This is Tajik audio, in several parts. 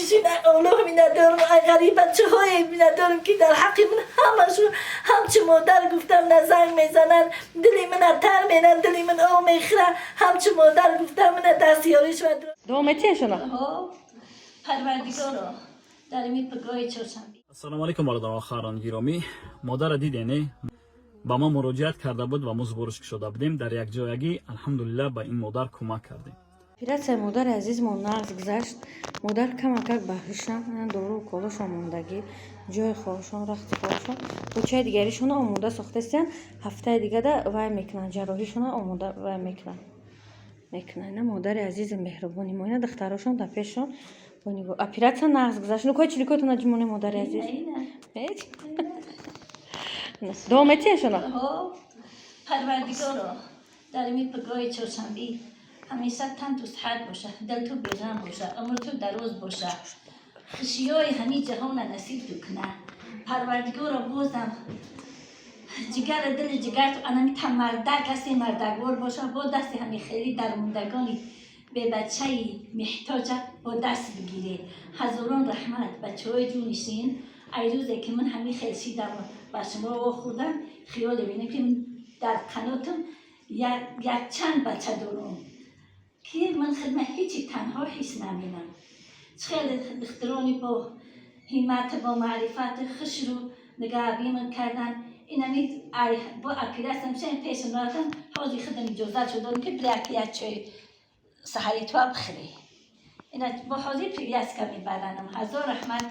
Аллоҳ миннатдорам. Ай ғариб бачаҳое миннатдорам, ки дар ҳаққи ман ҳамашу ҳамчу модар гуфтам, на занг мезананд, дили мана тар менанд, дили ман об мехӯра. Ҳамчу модар гуфтам, мана дастёрӣ шуд. Давом метиҳен шуна? Парвардигоро, дар ин пагоҳи чоршанбе. Ассалому алайкум, бародарон, хоҳарони гиромӣ. Модарра дидем, не? Ба мо муроҷиат карда буд ва мо сбориш кушода будем. Дар якҷоягӣ, алҳамдулиллаҳ, ба ин модар кӯмак кардем. Оператсияи модари азизмон нағз гузашт. Модар камакак ба ҳушам, дору уколошон мондагӣ, ҷои хобшон, рахти хобшон, почаи дигаришона омода сохтастиян. Ҳафтаи дигада вай мекунанд, ҷарроҳишона омода вай мекунанд. Ина модари азизи меҳрубони мо, ина духтарошон дар пешшон бо нигоҳ. Оператсия нағз гузашт. Нукои чиликотона ҷимоне, модари азиз. Ҳеҷ давом метиҳен шуна? Парвардигоро, дар ин пагоҳи чоршанбе ҳамеша танту сиҳат боша, дилту беғам боша, умрту дароз боша, хушиёи ҳамин ҷаҳона насиб ту куна. Парвардигоро, бозам ҷигара дили ҷигарту анами тамардак ҳасти, мардаквор боша, бо дасти ҳами хеле дармондагони бебачаи меҳтоҷа бо даст бигире. Ҳазорон раҳмат, бачаҳои ҷунишин. Ай рӯзе ки ман ҳамин хел шидам, ба шумо вохӯрдам, хиёле бинем, ки дар қанотам якчанд бача дорум, ки ман хидма ҳечи танҳо ҳис наминам. Хеле духтарони бо ҳиммат, бо маърифат, хушрӯ нигаҳбӣ ман кардан. Инами бо оператсия мешавем, пешам рафтам, ҳозир худам иҷозат шудам, ки бирак як чой саҳари туа бихӯрӣ. Ина бо ҳозир повязка мебаранам. Ҳазор раҳмат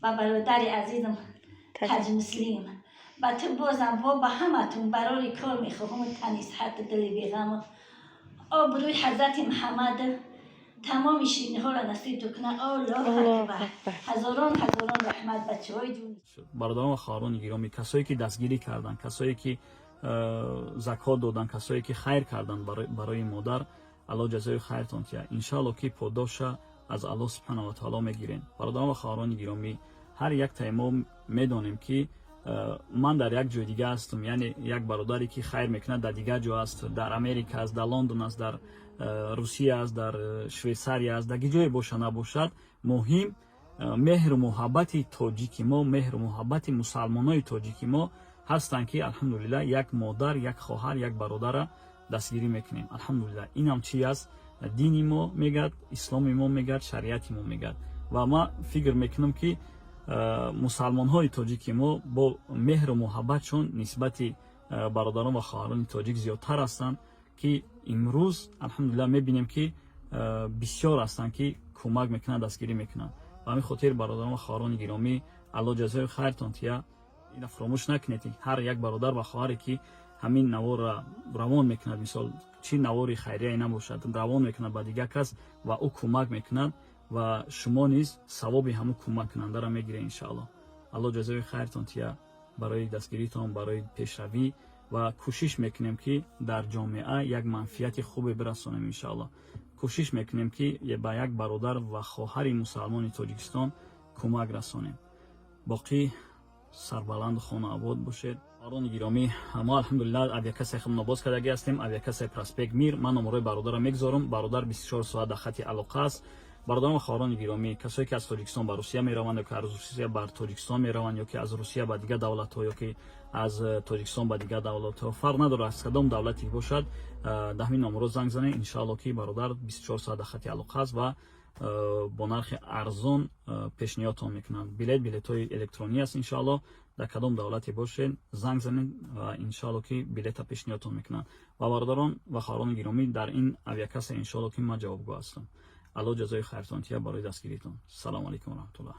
ба бародари азизам Таҷмуслим, ба ту бозам, бо ба ҳаматун барори кор мехоҳам, тани сиҳату дили беғаму обрӯи ҳазрати Муҳаммад тамоми шириниҳоро насиб ту кунад. Аллоҳ акбар! Ҳазорон ҳазорон раҳмат, бачаҳои ҷун. Бародарон ва хоҳарони гиромӣ, касое ки дастгирӣ карданд, касое ки закот доданд, касое ки хайр карданд барои модар, Аллоҳ ҷазои хайртон тиҳад. Иншаалло, ки подоша аз Аллоҳ субҳанаву ва таоло мегирем. Бародарон ва хоҳарони гиромӣ, ҳар яктаи мо медонем, ки ман дар як ҷои дига ҳастам, яъне як бародаре ки хайр мекунад, дар дигар ҷо аст, дар Америка аст, дар Лондон аст, дар Русия аст, дар Швейсария аст, дар ҷое боша набошад, муҳим меҳру муҳаббати тоҷики мо, меҳру муҳаббати мусалмонои тоҷики мо ҳастанд, ки алҳамдулиллаҳ, як модар, як хоҳар, як бародара дастгирӣ мекунем. Алҳамдулиллаҳ, инам чи аст? Дини мо мегӯяд, исломи мо мегӯяд, шариати мо мегӯяд. Ва ман фикр мекунам, ки мусалмонҳои тоҷики мо бо меҳру муҳаббатшон нисбати бародарон ва хоҳарони тоҷик зиёдтар ҳастанд, ки имрӯз, алҳамдулиллаҳ, мебинем, ки бисёр ҳастанд, ки кӯмак мекунанд, дастгирӣ мекунанд. Ба ҳамин хотир, бародарон ва хоҳарони гиромӣ, Аллоҳ ҷазои хайртон тия. Ина фаромӯш накунед, ки ҳар як бародар ва хоҳаре ки ҳамин наворро равон мекунад, мисол, чӣ навори хайрияе набошад, равон мекунад ба дигар кас ва ӯ кӯмак мекунад, ва шумо низ савоби ҳамун кӯмаккунандаро мегиред, иншааллоҳ. Аллоҳ ҷазои хайртон тия барои дастгиритон, барои пешравӣ. Ва кӯшиш мекунем, ки дар ҷомеа як манфиати хубе бирасонем, иншааллоҳ. Кӯшиш мекунем, ки ба як бародар ва хоҳари мусалмони Тоҷикистон кӯмак расонем. Боқӣ сарбаланду хонаобод бошед. Хоҳарони гиромӣ, мо, алҳамдулиллаҳ, авиакассаи худро боз кардагӣ ҳастем, авиакассаи Проспект Мир. Ман номерои бародарро мегузорам. Бародар 24 соат дар хати алоқа аст. Бародарон ва хоҳарони гиромӣ, касое ки аз Тоҷикистон ба Русия мераванд, ё ки аз Русия бар Тоҷикистон мераванд, ё ки аз Русия ба дигар давлатҳо, ё ки аз Тоҷикистон ба дигар давлатҳо, фарқ надорад, аз кадом давлате бошад, дар ҳамин номеро занг занед. Иншаалло, ки бародар 24 соат дар хати алоқа аст ва бо нархи арзон пешниҳодтон мекунанд билет. Билетҳои электронӣ аст. Иншаалло, дар кадом давлате бошед, занг занед ва иншаалло, ки билета пешниҳодтон мекунанд. Ва бародарон ва хоҳарони гиромӣ, дар ин авиакасса, иншоалло, ки ман ҷавобгӯ ҳастам. Аллоҳ ҷазои хайртон тия барои дастгиритон. Салому алайкум ва раҳматуллоҳ.